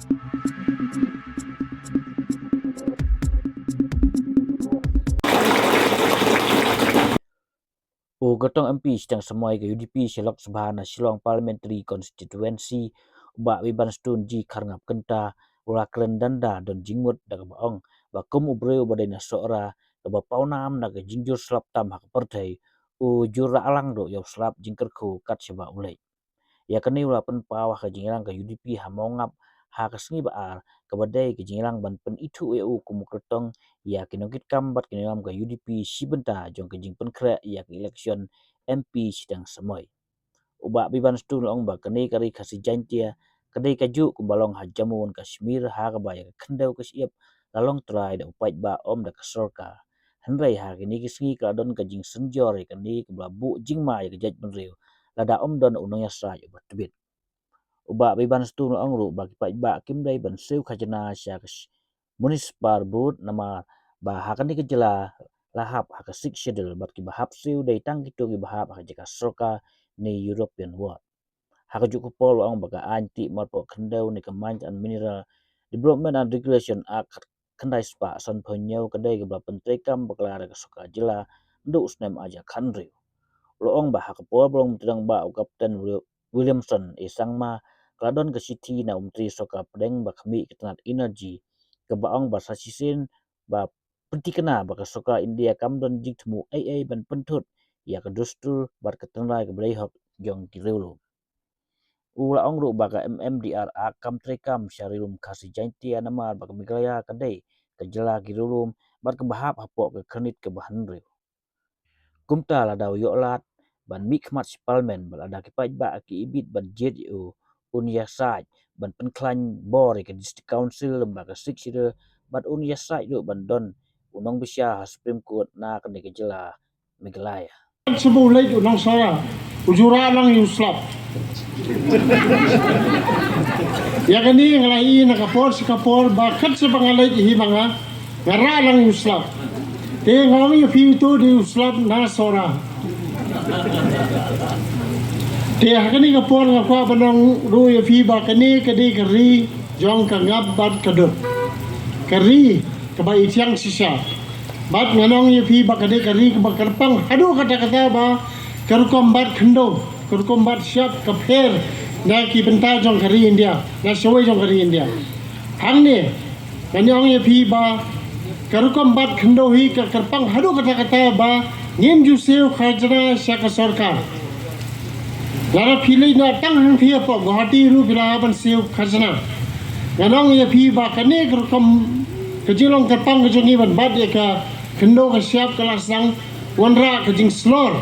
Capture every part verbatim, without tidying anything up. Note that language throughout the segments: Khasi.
U kyrtong M P shiteng samoi ka U D P sha Lok Sabha na Shillong Parliamentary Constituency, u Bah Bibanstone G Kharngap Kynta, u la kren danda don jingmut da kaba ong ba kum u briew uba dei na Sohra, kaba pawnam na ka jingjur slap tam ha ka pyrthei, u ju rah lang ruh ïa u slap jingkyrkhu kat shaba u leit. Ïa kane u la pynpaw ha ka jingïalang ka U D P ha Mawngap ha ka sngi ba ar, kaba dei ka jingïalang ban pynithuh ïa u kum u kyrtong ïa ki nongkitkam bad ki nongïalam ka U D P shi bynta jong ka jingpynkhreh ïa ka election M P shiteng samoi. U Bah Bibanstone u la ong ba kane ka ri Khasi Jaintia ka dei kajuh kumba long ha Jammu and Kashmir, ha kaba ïa ka khyndew ka shyiap la long trai da u paidbah, ym da ka sorkar. Hynrei ha kine ki sngi ka la don ka jingsynjor ïa kane kaba la buh jingma ïa ka jaitbynriew lada ym don u nongïasaid uba tbit. U Bah Bibanstone u la ong ruh ba ki paidbah kim dei ban siew khajna sha ka sh-, Municipal Board namar ba ha kane ka jylla la hap ha ka Sixth Schedule bad kiba hap siew dei tang kito kiba hap ha ka jaka sorkar ne European Ward. Ha kajuh ka por u la ong ba ka aiñ tih marpoh khyndew ne ka Mines and Mineral Development and Regulation Act khyndai spah sanphew hynñiew ka dei kaba la pyntreikam bakla da ka sorkar jylla naduh u snem ar hajar khathynriew. U la ong ba ha ka por ba long Myntri Rangbah u Captain Wil-, Williamson A Sangma, ka la don ka shithi na u Myntri Sorkar Pdeng ba khmih ka tnat Energy, kaba ong ba sa shisien ba pynthikna ba ka sorkar India kam don jingthmu ei ei ban pynthut ïa ka dustur bad ka tynrai kaba dei hok jong ki riewlum. U la ong ruh ba ka M M D R Act kam treikam sha Ri Lum Khasi Jaintia namar ba ka Meghalaya ka dei ka jylla ki riewlum bad kaba hap hapoh ka khyrnit kaba hynriew. Kumta lada u ïoh lad ban mihkhmat sha Parliament bad lada ki paidbah ki ibit ban jied ïa u, un ïasaid ban pynkhlaiñ bor ïa ka District Council lyngba ka Sixth Schedule bad un ïasaid ruh ban don u nongbishar ha Supreme Court na kane ka jylla Meghalaya. Shu ba u leit u nong Sohra, u ju rah lang ïa u slap. Ïa kane nga la ïohi na ka por sha ka por ba kat sha ba nga leit hi ma nga, nga rah lang ïa u slap. Te nga ong ïa phi, uto u dei u slap na Sohra. Te ha kane ka por nga kwah ban ong ruh ïa phi ba kane ka dei ka ri jong ka ngap bad ka dud. Ka ri kaba i thiang shisha. Bad ngan ong ïa phi ba ka dei ka ri kaba kyrpang haduh katta katta ba ka rukom bat khyndew, ka rukom bat shyiap ka pher na ki bynta jong ka ri India, na shawei jong ka ri India. Hangne ngan ong ïa phi ba ka rukom bat khyndew hi ka kyrpang haduh katta katta ba ngim ju siew khajna sha ka sorkar. Lada phi leit noh tang hangthie hapoh Guwahati ruh phi lah ban siew khajna. Ngan ong ïa phi ba kane ka rukom ka jinglong kyrpang ka jong ngi ban bat ïa ka khyndew ka shyiap ka la sdang wanrah ka jingslor.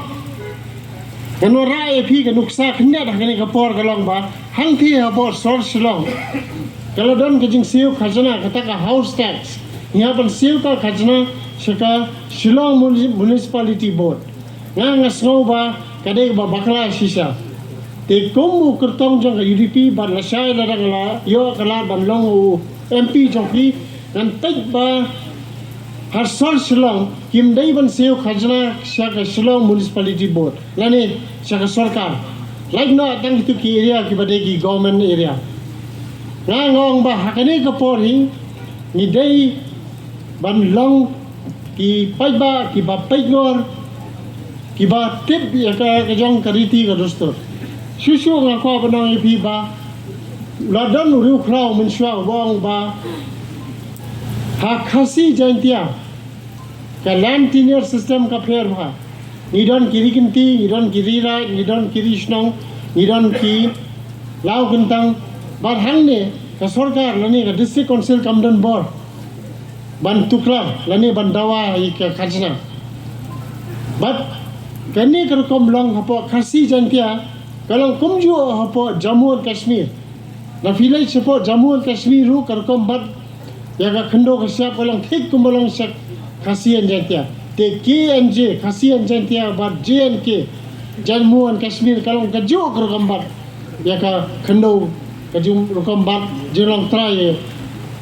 Ngan wanrah ïa phi ka nuksa khyndiat ha kane ka por, ka long ba hangthie hapoh sor Shillong ka la don ka jingsiew khajna, kata ka house tax. Ngi hap ban siew ka khajna sha ka Shillong Muni-, Municipality Board. Nga, nga sngew ba ka dei kaba bakla shisha. Te kum u kyrtong jong ka U D P bad lashai lada nga la ïoh ka lad ban long u M P jong phi, ngan peit ba ha sor Shillong kim dei ban siew khajna sha ka Shillong Municipality Board lane sha ka sorkar. Lait noh tang kito ki area kiba dei ki government area. Nga, nga ong ba ha kane ka por hi ngi dei ban long ki paidbah kiba peit ngor, kiba tip ïa ka, ka jong ka riti ka dustur. Shuh shuh nga kwah ban ong ïa phi ba la don u riewkhraw mynshuwa uba ong ba ha Khasi Jaintia ka land tenure system ka pher bha. Ngi don ki ri kynti, ngi don ki ri raid, ngi don ki ri shnong, ngi don ki law kyntang. Bad hangne ka sorkar lane ka District Council kam don bor ban tuklar lane ban dawa ïa ka khajna. Bad kane ka rukom long hapoh Khasi Jaintia, ka long kumjuh hapoh Jammu and Kashmir. Na phi leit shapoh Jammu and Kashmir ruh ka rukom bat ïa ka khyndew ka shyiap ka long thik kumba long sha Khasi and Jaintia. Te K and J, Khasi and Jaintia bad J and K, Jammu and Kashmir, ka long kajuh ka rukom bat ïa ka khyndew, ka jing rukom bat jinglong trai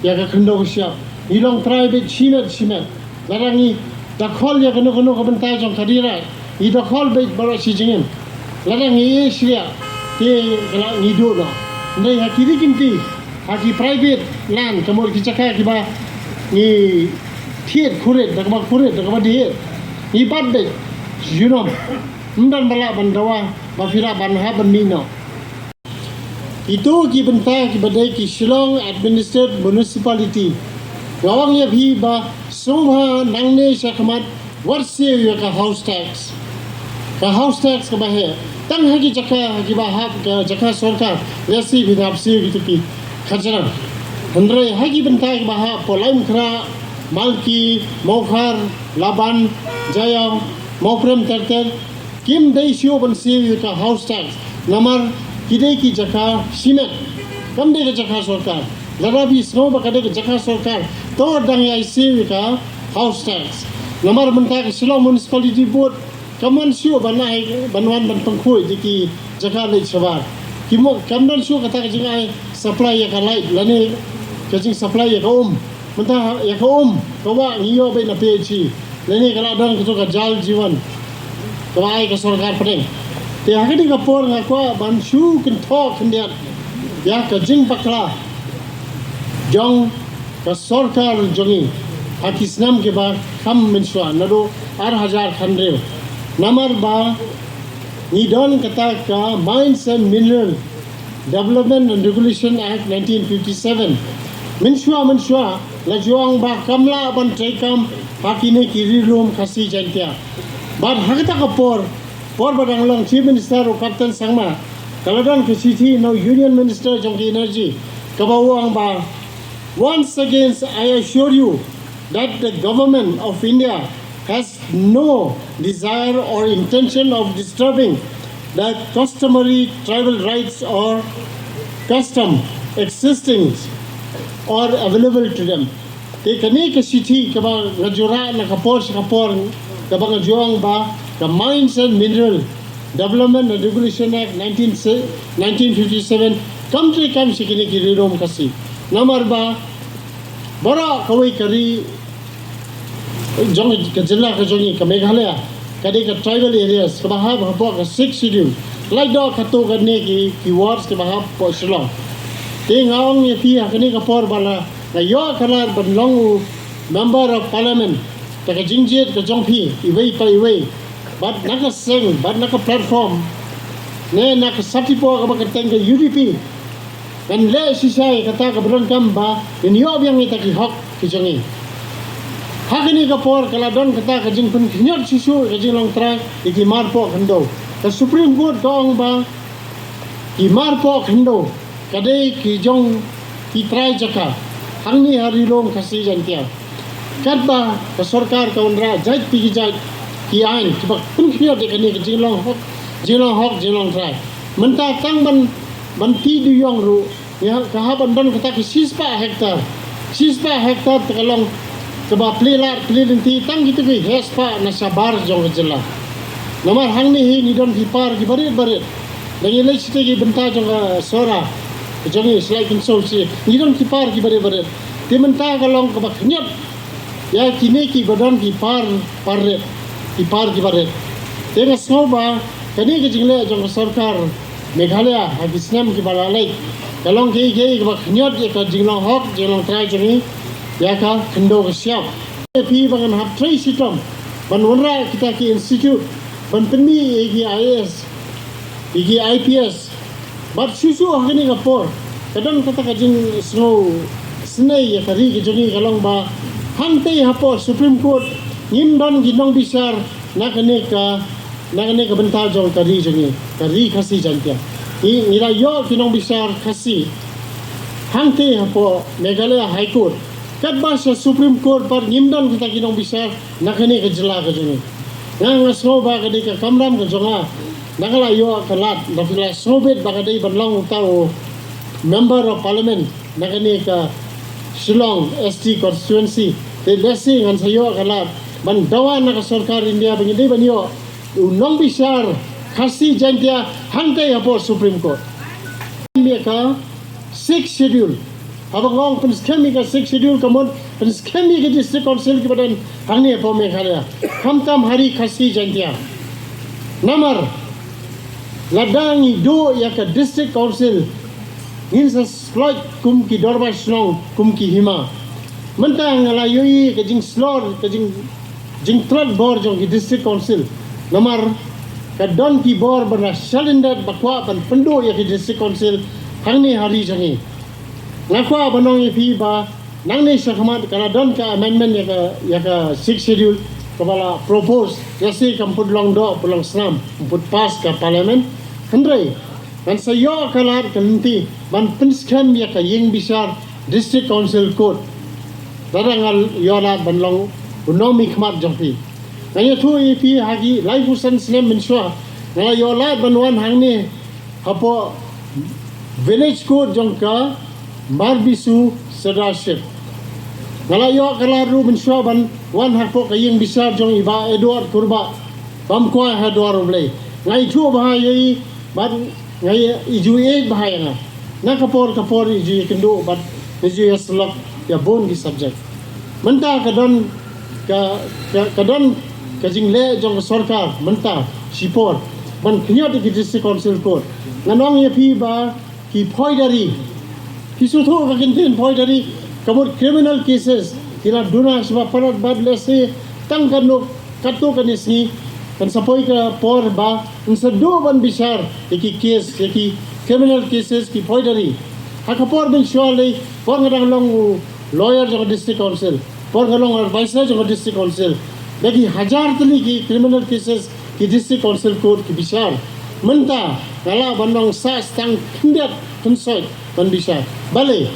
ïa ka khyndew ka shyiap. Ngi long trai beit shimet shimet. Lada ngi dakhol ïa kano kano ka bynta jong ka ri raid, ngi dakhol beit baroh shi jingim. Lada ngi ïeh shiliah te ka la ngi duh noh. Hynrei ha ki ri kynti Ha ki private land, ka mut ki jaka kiba ngi thied khurit, da kaba khurit, da kaba dih, ngi bat beit junom. Ym don ba lah ban dawa ba phi lah ban hap ban mih noh. Kito ki bynta kiba dei ki Shillong Administered Municipality. Nga ong ïa phi ba sngewbha nangne shakhmat wat siew ïa ka house tax. Ka house tax kaba heh tang ha ki jaka kiba hap ka jaka sorkar, lehse phin hap siew kito ki khajna. Hynrei ha ki bynta kiba hap, Polaimkhrah, Malki, Mawkhar, Laban, Jaïaw, Mawprem ter ter, kim dei shuh ban siew ïa ka house tax. Namar ki dei ki jaka shimet, kam dei ka jaka sorkar. Lada phi sngew ba ka dei ka jaka sorkar, to dang ïai siew ïa ka house tax. Namar mynta ka Shillong Municipality Board kam wan shuh ban ai, ban wan ban pynkhuid ïa ki jaka leit shabar. Ki mo, kam don shuh kata ka jingai supply ïa ka light lane ka jingsupply ïa ka um. Mynta ïa ka um, ka wah ngi ïoh beit na P H E, lane ka la don kato ka Jal Jeevan kaba ai ka sorkar pdeng. Te ha kane ka por nga kwah ban shu kynthoh khyndiat ïa ka jingbakla jong ka sorkar jong ngi ha ki snem kiba kham mynshuwa, naduh ar hajar khathynriew. Namar ba ngi don kata ka Mines and Mineral Development and Regulation Act nineteen fifty-seven. Mynshuwa mynshuwa la ju ong ba kam lah ban treikam ha kine ki Ri Lum Khasi Jaiñtia. Bad ha kata ka por, por ba dang long Chief Minister u Captain Sangma, ka la don ka shithi na u Union Minister jong ka Energy kaba u ong ba, "Once again, I assure you that the Government of India has no desire or intention of disturbing the customary tribal rights or custom existing or available to them." Te kane ka shithi kaba nga ju rah na ka por sha ka por, kaba nga ju ong ba ka Mines and Mineral Development and Regulation Act nineteen, nineteen fifty-seven kam treikam sha kine ki Ri Lum Khasi. Namar ba baroh kawei ka ri jong ka jylla ka jong ngi ka Meghalaya ka dei ka tribal areas kaba hap hapoh ka Sixth Schedule. Lait doh katto katne ki, ki wards kiba hap hapoh Shillong. Te nga ong ïa phi ha kane ka por ba la nga ïoh ka lad ban long u Member of Parliament da ka jingjied ka jong phi iwei pa iwei, bad na ka seng, bad na ka platform, ne na ka sati poh kaba kyrteng ka U D P, ngan leh shisha ïa kata kaba donkam ba ngin ïoh biang ïa kita ki hok ki jong ngi. Ha kane ka por ka la don kata ka jingpynkhynñiot shuh shuh ïa ka jinglong trai ïa ki marpoh khyndew. Ka Supreme Court ka ong ba ki marpoh khyndew ka dei ki jong ki trai jaka hangne ha Ri Lum Khasi Jaiñtia. Katba ka sorkar ka wanrah jait pa ki jait ki aiñ kiba pynkhynñiot ïa kane ka jinglong hok, jinglong hok, jinglong trai. Mynta tang ban, ban tih duyong ruh, ïa ka hap ban don kata ka shispah hektar. Shispah hektar te ka long kaba plie lad plie lynti tang kito ki heh spah na shabar jong ka jylla. Namar hangne hi ngi don ki par kiba rit ba rit. Da ngi leit sha ki bynta jong ka Sohra jong ngi, Salai Kynsoh shi, ngi don ki par kiba rit ba rit. Te mynta ka long kaba khynñiot ïa kine kiba don ki par, par rit, ki par kiba rit. Te nga sngew ba kane ka jingleh jong ka sorkar Meghalaya ha ki snem kiba la leit ka long kaei kaei kaba khynñiot ïa ka jinglong hok jinglong trai jong ngi ïa ka khyndew ka shyiap. Phi ba ngan hap trei shitom ban wanrah kita ki institute ban pynmih ïa ki I A S, ïa ki I P S. Bad shuh shuh ha kane ka por ka don kata ka jingsngew snei ïa ka ri ka jong ngi ka long ba hangtei hapoh Supreme Court ngim don ki nongbishar na kane ka, na kane ka bynta jong ka ri jong ngi, ka ri Khasi Jaiñtia. Ngi, ngi la ïoh ki nongbishar Khasi hangtei hapoh Meghalaya High Court. Katba sha Supreme Court pat ngim don kita ki nongbishar na kane ka jylla ka jong ngi. Nga, nga sngew ba ka dei ka kamram ka jong nga, da nga la ïoh ka lad, da phi la sngewbit ba nga dei ban long uta u Member of Parliament na kane ka Shillong S T constituency. Te lehse ngan sa ïoh ka lad ban dawa na ka sorkar India ba ngi dei ban ïoh u nongbishar Khasi Jaiñtia hangtei hapoh Supreme Court. Ïa ka Sixth Schedule. Haba nga ong pynskhem ïa ka Sixth Schedule ka mut pynskhem ïa ka District Council kiba don hangne hapoh Meghalaya, khamtam ha ri Khasi Jaiñtia. Namar lada ngi duh ïa ka District Council Ngin sa sloit kum ki dorbar shnong, kum ki hima. Mynta nga la ïohi ka jingslor, ka jing, jingtlot bor jong ki district council. Namar ka don ki bor ba na shalyndet ba kwah ban pynduh ïa ki district council hangne ha ri jong ngi. Nga kwah ban ong ïa phi ba nangne shakhmat ka la don ka amendment ïa ka, ïa ka sixth schedule kaba la propose, ïa shi kam put long doh, put long snam, put pass ka parliament. Hynrei ngan sa ïoh ka lad ka lynti ban pynskhem ïa ka ïing bishar District Council Court. Lada nga ïoh lad ban long u nongmihkhmat jong phi. Nga ïathuh ïa phi ha ki laiphew san snem mynshuwa nga la ïoh lad ban wan hangne hapoh Village Court jong ka Marbisu Sirdarship. Nga la ïoh ka lad ruh mynshuwa ban wan hapoh ka ïing bishar jong i Bah Edward Kurbah bam kwai ha dwar U Blei. Nga ithuh bha ïa i bad nga ïa i ju ïeit bha ïa nga. Na ka por ka por i ju ïakynduh bad i ju ïasyllok ïa bun ki subject. Mynta ka don ka, ka, ka don ka jingleh jong ka sorkar mynta shipor ban khñiot ïa ki District Council Court. Ngan ong ïa phi ba ki phoidari, phi sngewthuh ka kyntien phoidari, ka mut criminal cases, ki la duna shaba palat bad lehse tang katno katto katne sngi, kan sa poi ka por ba yn sa duh ban bishar ïa ki case, ïa ki criminal cases, ki phoidari. Ha ka por mynshuwa lei, por nga dang long u lawyer jong ka District Council, por nga long advisor jong ka District Council, da ki hajar tylli ki criminal cases ki District Council Court ki bishar. Mynta nga lah ban ong sah stang khyndiat khynsoit ban bishar. Balei?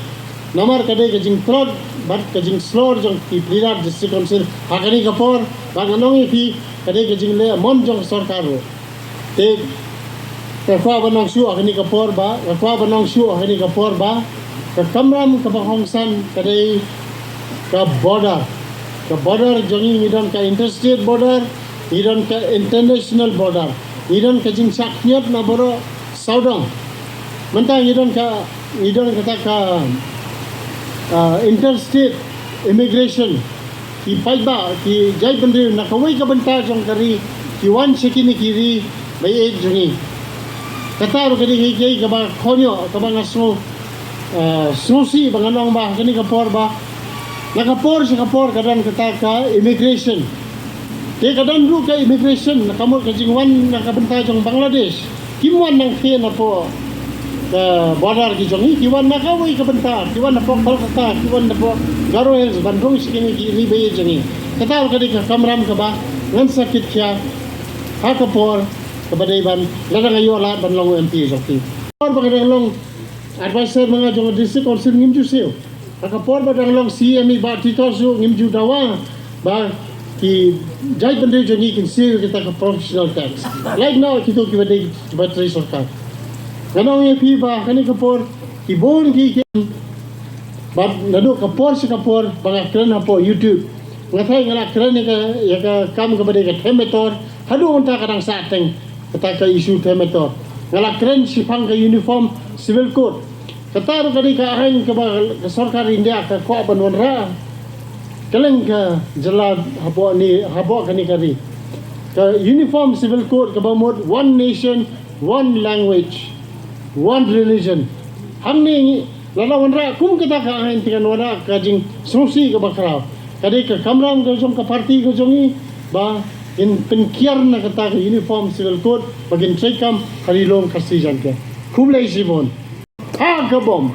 Namar ka dei ka jingtlot bad ka jingslor jong ki pynïaid District Council ha kane ka por, bad ngan ong ïa phi ka dei ka jingleh mon jong ka sorkar ruh. Te nga kwah ban ong shuh ha kane ka por ba, nga kwah ban ong shuh ha kane ka por ba ka kamram kaba kongsan ka dei ka border. Ka border jong ngi, ngi don ka interstate border, ngi don ka international border, ngi don ka jingshah khñiot na baroh sawdong. Mynta ngi don ka, ngi don kata ka, ah, interstate immigration. Ki paidbah, ki jaitbynriew na kawei ka bynta jong ka ri, ki wan sha kine ki ri ba ïeit jong ngi. Kata ruh ka dei kaei kaei kaba khñiot, kaba nga sngew, ah, sngewsih ba ngan ong ba ha kane ka por ba, na ka por sha ka por ka don kata ka immigration. Te ka don ruh ka immigration, na ka mut ka jingwan na ka bynta jong Bangladesh. Kim wan nangkhie napoh ka border ki jong ngi, ki wan na kawei ka bynta, ki wan napoh Kolkata, ki wan napoh Garo Hills, ban rung sha kine ki ri ba ïeit jong ngi. Kata ruh ka dei ka kamram kaba ngan sa kit khia ha ka por kaba dei ban, lada nga ïoh lad ban long M P jong phi. Por ba nga dang long advisor ma nga jong District Council ngim ju siew. Ha ka por ba dang long C M i Bah Titos ruh ngim ju dawa ba ki jaitbynriew jong ngi kin siew ïa kita ka professional tax. Lait noh kito kiba dei kiba trei sorkar. Ngan ong ïa phi ba kane ka por ki bun ki ki, bad naduh ka por sha ka por ba nga kren hapoh YouTube, nga tharai nga la kren ïa ka, ïa ka kam kaba dei ka Them Metor. Haduh mynta ka dang sah teng kata ka issue Them Metor. Nga la kren shaphang ka Uniform Civil Code. Kata ruh ka dei ka aiñ kaba ka sorkar India ka kwah ban wanrah kylleng ka jylla hapoh ne, hapoh kane ka ri. Ka Uniform Civil Code kaba mut one nation, one language, one religion. Hangne ngi, lada wanrah kum kata ka aiñ te kan wanrah ka jingsngewsih kaba khraw. Ka dei ka kamram ka jong ka party ka jong ngi ba kin pynkiar na kata ka Uniform Civil Code ba kin treikam ha ri lum Khasi Jaiñtia. Khublei shibun. Ha ka bom.